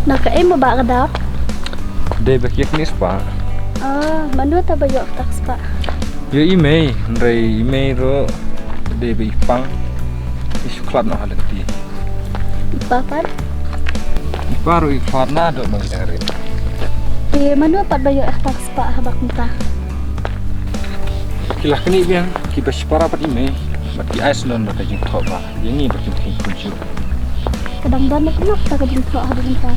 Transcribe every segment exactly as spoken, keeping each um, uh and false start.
Na kaei mo ba ka daw? Dei ba ki ïa knieh spah. Ah, mano ta ba ïoh kata ka spah? Ïoh i mei, hynrei i mei ruh dei ba i pang. I shu khlad noh ha lynti. I pa pat? I pa ruh i khlad na doh ma ngi dang rit. Te mano pat ba ïoh kata ka spah haba kumta? Ki la knieh biang kiba shipara bad i mei, bad ki ai sngewdon bad ka jingthoh ba ïa ngi ba kim kheiñ khun shuh. Ka dang don na kumno kata ka jingthoh ha mynta?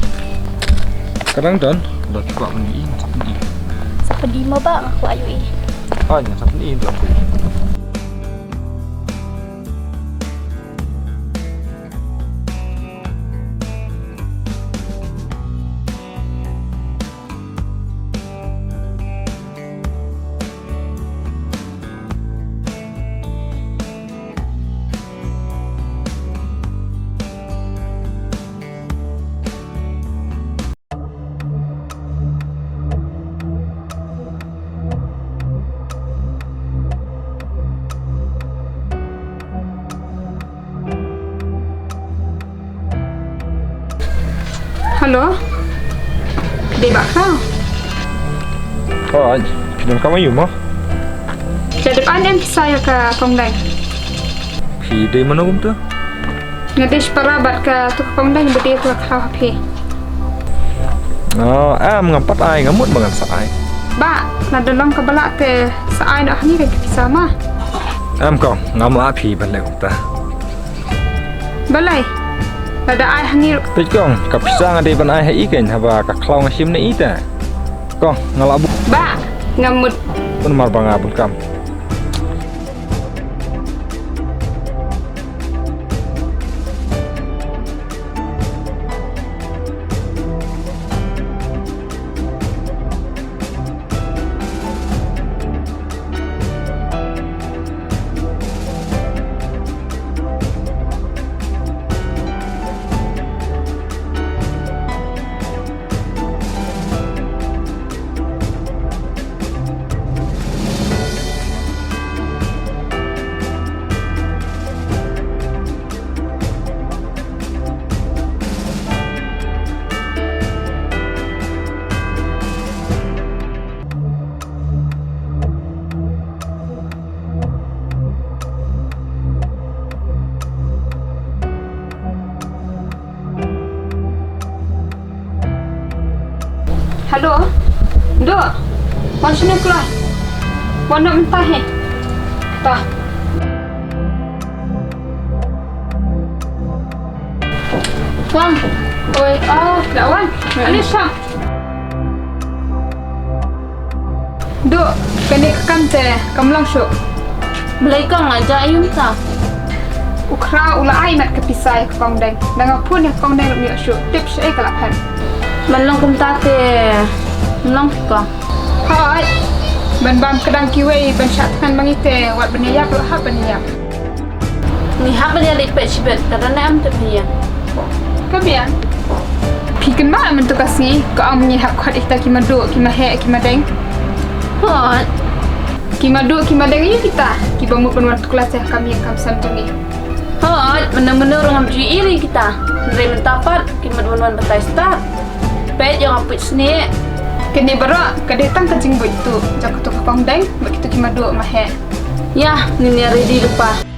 Ka dang don, lada ki kwah ban ïohi ngan sa pyni. Sa pyni mo ba nga kwah ïohi. Hooid, ngan sa pyni, ngan sa pyni. Hello. Dei Bah Khraw? Hooid, phi donkam aïu mo? Nga dep ai em pisa ïa ka kong Deng. Phi dei mano kumta? Nga dei shipara bad katu ka kong Deng ba dei ka Khraw ha phi. Oh, em, ngam pat ai, nga mut ba ngan sa ai. Bah, lada long kaba lah te sa ai noh hangne ka pisa ma. Em kong, ngam lah phi ban leh kumta. Balei? Lada ai hangne ruh. Peit kong, ka pisa nga dei ban ai ha i keiñ haba ka Khraw nga shim na i te. Kong, nga lah bun. Bah, ngam mut. Namar ba nga bun kam. Hello. Duh. Wan shane kloi. Wan noh mynta hi. Ta. Wan. Oi, ah, la wan. Ani shong. Duh, kane ka kam te kam long shuh. Balei kong, la jia aïu mynta? U Khraw u la ai mat ka pisa ïa ka kong Deng. Da nga phone ïa ka kong Deng ruh ym ïoh shuh. Tip shaei ka la phet. Ban long kumta te ym long kong. Hooid. Ban bam kdang kiwei ban shah thngan ma ngi te wat ban ïa ïap ruh hap ban ïa ïap. Ngi hap ban ïa leit peit shibit, ka dang ne em te phi ïa. Ka biang. Phi kynmaw mynta ka sngi ka ong ngi hap khot ïa kita ki Maduh, ki Maheh, ki Madeng. Hooid. Ki Maduh, ki Madeng ïa kita kiba mut ban wan tuklas ïa ka kam ïing kam sem jong ngi. Hooid, mynta mynta ruh ngam ju ïohi ïa kita. Hynrei mynta pat ki mut ban wan batai stad. Peit ïa nga peit snieh. Kane baroh ka dei tang ka jingbuit tuh jong katu ka kong Deng bad kitu ki Maduh Maheh. Ïa, ngin ïa ready lypa.